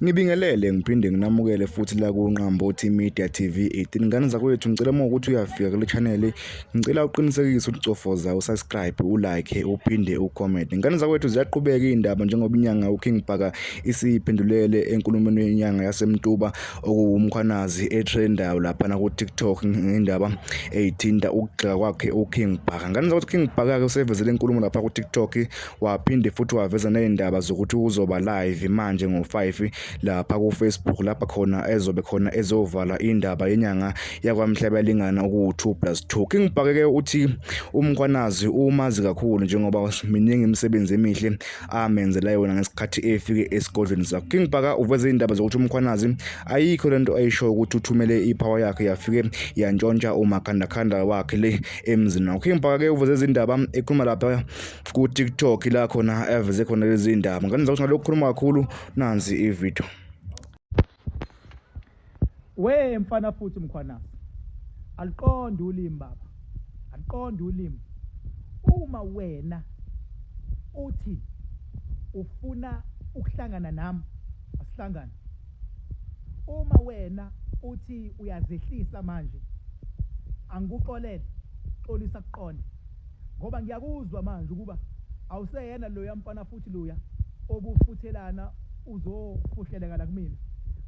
Ngibingelele ngiphinde nginamukele futhi la kuNqambothi Media TV 18. Ngane zakwethu, ngicela uma ukuthi uyafika kule channel, ngicela uqinisekise ukuthi ucofoza usubscribe, ulike, uphinde ucomment. Ngane zakwethu, ziyaqhubeka izindaba njengoba inyanga uKing Bhaka isiphendulele enkulumweni yenyanga yaseMtuba okuwuMkhwanazi etrendayo laphana ku-TikTok ngendaba eyithinta ukugxeka kwakhe uKing Bhaka. Ngane zakwethu, King Bhaka-ke usevezele inkulumo lapha ku-TikTok, waphinde futhi waveza nezindaba zokuthi uzoba live manje ngo-5 lapha ku-Facebook, lapha khona ezobe khona ezovala indaba yenyanga yakwaMhlabelingana okuwu-2 plus 2. King Bhaka-ke uthi uMkhwanazi umazi kakhulu njengoba miningi imisebenzi emihle amenzela yona ngesikhathi efike esigodlweni sakhe. King Bhaka uveze indaba zokuthi uMkhwanazi ayikho lento ayisho ukuthi uthumele ipower yakhe yafike yantshontsha umakhandakhanda wakhe le emzini wakhe. King Bhaka-ke uveze izindaba ekhuluma lapha ku-TikTok, la khona eveze khona lezi ndaba. Ngane zakuthi ngalokhu khuluma kakhulu, nansi ivideo. We mfana futhi Mkhwanazi, aliqonde ulimi baba, aliqonde ulimi. Uma wena uthi ufuna ukuhlangana nami, asihlangane. Uma wena uthi uyazehlisa manje, angikuxolele, xolisa kuqonde, ngoba ngiyakuzwa manje ukuba awuseyena loya mfana futhi loya obufuthelana uzofuhleleka la kumina.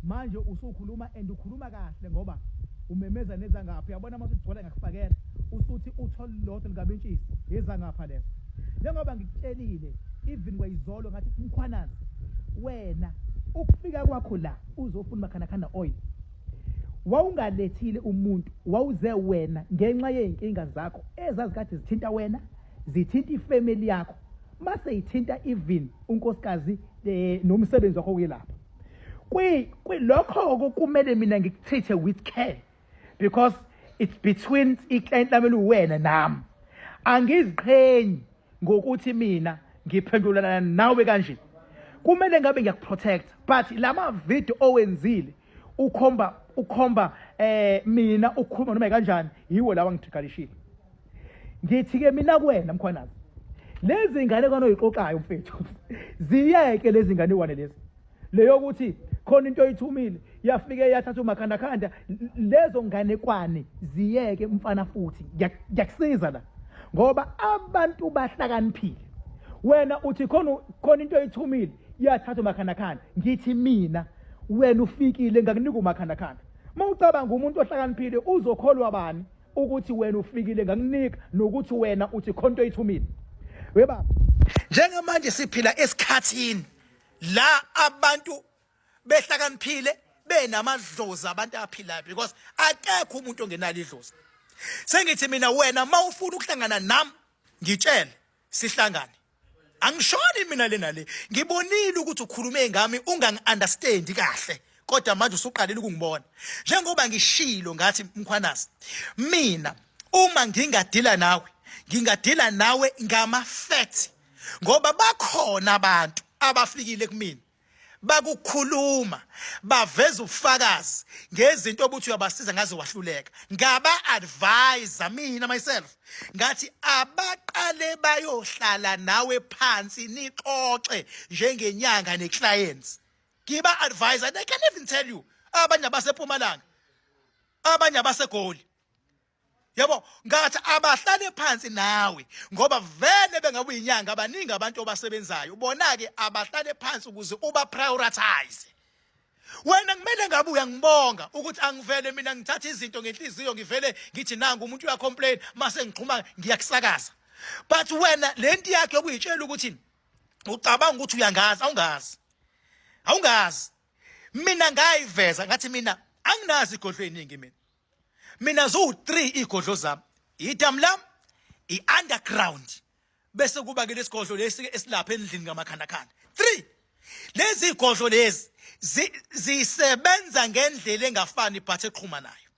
Manje usukhuluma and ukhuluma kahle ngoba umemeza nezangapha. Uyabona, uma usugcwala ngakufakela usuthi uthole lodwa likabentshisi ezangapha leso. Njengoba ngikutshelile even kwayizolo, ngathi, Mkhwanazi, wena ukufika kwakho la uzofuna umakhandakhanda oil, wawungalethile umuntu, wawuze wena ngenxa yey'nkinga zakho ezazikade zithinta wena, zithinta ifamily yakho, mase ithinta even unkosikazi nomsebenzi wakho kuyilapha kwi lokho kumele mina ngikutreat with care because it's between iclient lami eliwena nami. Angiziqhenyi ngokuthi mina ngiphendulana nawe kanje, kumele ngabe ngiyakuprotect, but lama video owenzile ukhomba mina, ukhuluma noma kanjani, yiwo lawa ngithikalishile. Ngithi ke mina kuwena Mkhwanazi, lezi ngane kanoyixoxayo mfethu, ziyeke lezi ngane lezi, leyokuthi khona into oyithumile yafike yathatha umakhandakhanda. Lezo nganekwane ziyeke mfana futhi, ngiyakusiza la ngoba abantu bahlakaniphile. Wena uthi khona into oyithumile yathatha umakhandakhanda, ngithi mina wena ufikile ngakunika umakhandakhanda. Uma ucabanga, umuntu ohlakaniphile uzokholwa bani ukuthi wena ufikile ngakunika nokuthi wena uthi khona into oyithumile, webaba? Njengamanje siphila esikhathini la abantu behlakaniphile, benamadlozi, abantu aphilayo, because akekho umuntu ongenalo idlozi. Sengithi mina, wena mawufuna ukuhlangana nami, ngitshele sihlangane. Angishoni mina le nale. Ngibonile ukuthi ukhulume ngami ungangi-understand kahle, kodwa manje usuqalile ukungibona. Njengoba ngishilo ngathi, Mkhwanazi, mina uma ngingadila nawe, ngingadila nawe ngama-facts, ngoba bakhona abantu abafikile kumina bakukhuluma, baveza ubufakazi ngezinto obuthi uyabasiza ngaze wahluleka. Ngaba advise mina myself, ngathi abaqale bayohlala nawe phansi, nixoxe njengenyanga neclients. Ngiba advise, they can even tell you, abanye abaseMpumalanga, abanye abaseGoli, yabo. Ngathi abahlale phansi nawe ngoba vele bengabe uyinyanga, abaningi abantu obasebenzayo bona ke, abahlale phansi ukuze uba prioritize wena. Kumele ngabe uyangibonga ukuthi angivele mina ngithatha izinto ngenhliziyo, ngivele ngithi nangu umuntu uyacomplain, mase ngixhuma ngiyakusakaza. But wena lento yakhe yokuyitshela ukuthi ucabanga ukuthi uyangazi, awungazi, awungazi. Mina ngayiveza ngathi mina anginazi igodlo eziningi. Mina ziwu-3 igodlo zami: idamu lami, i-underground, bese kuba ke lesigodlo lesi esilapha endlini kamakhandakhanda. 3 lezi igodlo lezi zisebenza ngendlela engafani but exhumanayo.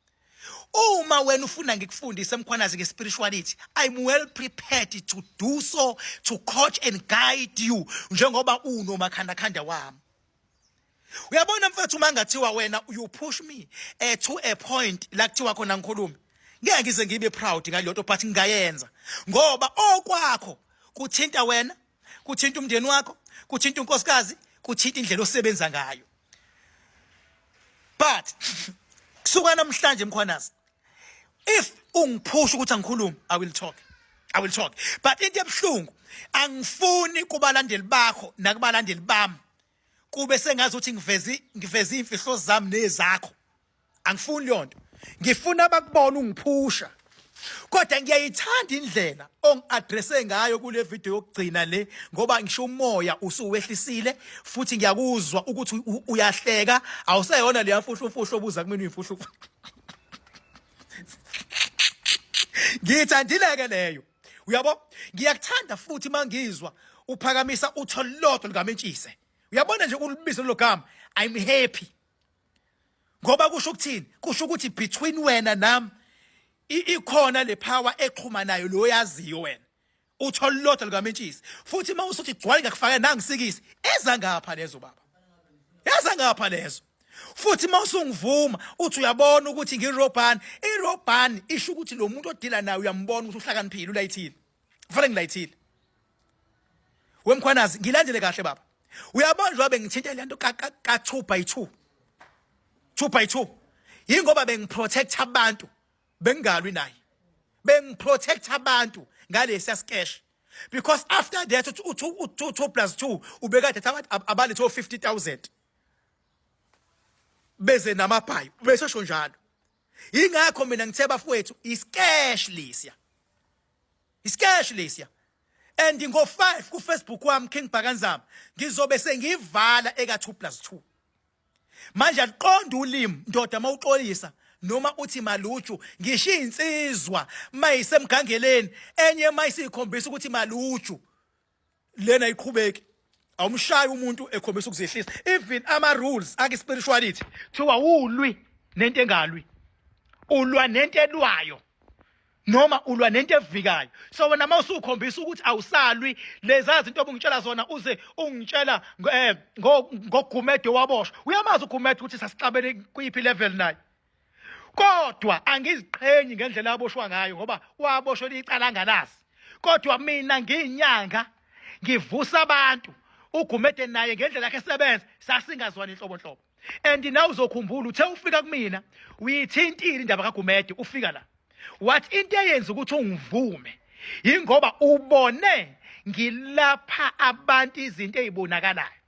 Uma wena ufuna ngikufundise Mkhwanazi nge-spirituality, I'm well prepared to do so, to coach and guide you njengoba unomakhandakhanda wami. Uyabona mfethu, uma ngathiwa wena you push me to a point la kuthiwa khona ngikhulume, ngeke ngize ngibe proud ngaleyo nto, but ngingayenza ngoba okwakho kuthinta wena, kuthinta umndeni wakho, kuthinta unkosikazi, kuthinta indlela osebenza ngayo. But kusuka namhlanje Mkhwanazi, if ungiphusha ukuthi angikhulume, I will talk, I will talk. But into ebuhlungu, angifuni kubalandeli bakho nakubalandeli bami kube sengazi ukuthi ngiveze imfihlo zami nezakho. Angifuni leyo nto, ngifuna bakubona ungiphusha. Kodwa ngiyayithanda indlela ongi-addresse ngayo kule video yokugcina le, ngoba ngisho umoya usuwehlisile futhi ngiyakuzwa ukuthi uyahleka, awuseyona leya mfuhlumfuhlu obuza kumina uyimfuhlu. Ngiyithandile-ke leyo, uyabo. Ngiyakuthanda futhi mangizwa uphakamisa utho lodwa likamentshise, uyabona nje ulibizo lelo gama, I'm happy. Ngoba kusho ukuthini? Kusho ukuthi between wena nami ikhona le power exhumanayo lo yaziyo wena, utho lodwa likamentshisi. Futhi uma usuthi gcwale ngakufaka nangisikisi, eza ngapha lezo baba, eza ngapha lezo. Futhi uma usungivuma uthi uyabona ukuthi ngirobhani, irobhani isho ukuthi lo muntu odila naye uyambona ukuthi uhlakaniphile, ulayithile, kufanele ngilayithile. WeMkhwanazi, ngilandele kahle baba. Uyabona njengoba bengithinta le nto ka 2 by 2, 2 by 2, yingoba bengiprotect abantu, bengingalwi naye, bengiprotect abantu ngalesiya skesh, because after that u 2 plus 2 ubekade abantu abalethe 50000 beze namabhayi, bese sho njalo. Ingakho mina ngithe bafowethu, iskesh lesiya, iskesh lesiya. And ngo-5 ku-Facebook wami, King Bhakanzama, ngizobe sengivala eka 2 plus 2. Manje aliqonda ulimi ndoda mawuxolisa noma uthi maluju. Ngisho insizwa mayisemgangeleni enye mayisikhombisa ukuthi maluju lena, iqhubeki awumshayi umuntu ekhombisa ukuzehlisa. Even ama rules ake spirituality kuthiwa ulwi nento engalwi, ulwa nento elwayo noma ulwa nento evikayo. So wena mawusukhombisa ukuthi awusalwi leza zinto obungitshela zona, uze ungitshela ngoGumede waboshwa, uyamazi uGumede ukuthi sasixabene kuyiphi level naye. Kodwa angiziqhenyi ngendlela aboshwa ngayo, ngoba waboshwa icala angalazi. Kodwa mina ngiyinyanga, ngivusa abantu. UGumede naye ngendlela yakhe esebenza, sasingazwani inhlobo nhlobo. And nawe uzokhumbula uthe ufika kumina uyithintile indaba kaGumede. Ufika la wathi into eyenza ukuthi ungivume yingoba ubone ngilapha abantu izinto ezibonakalayo.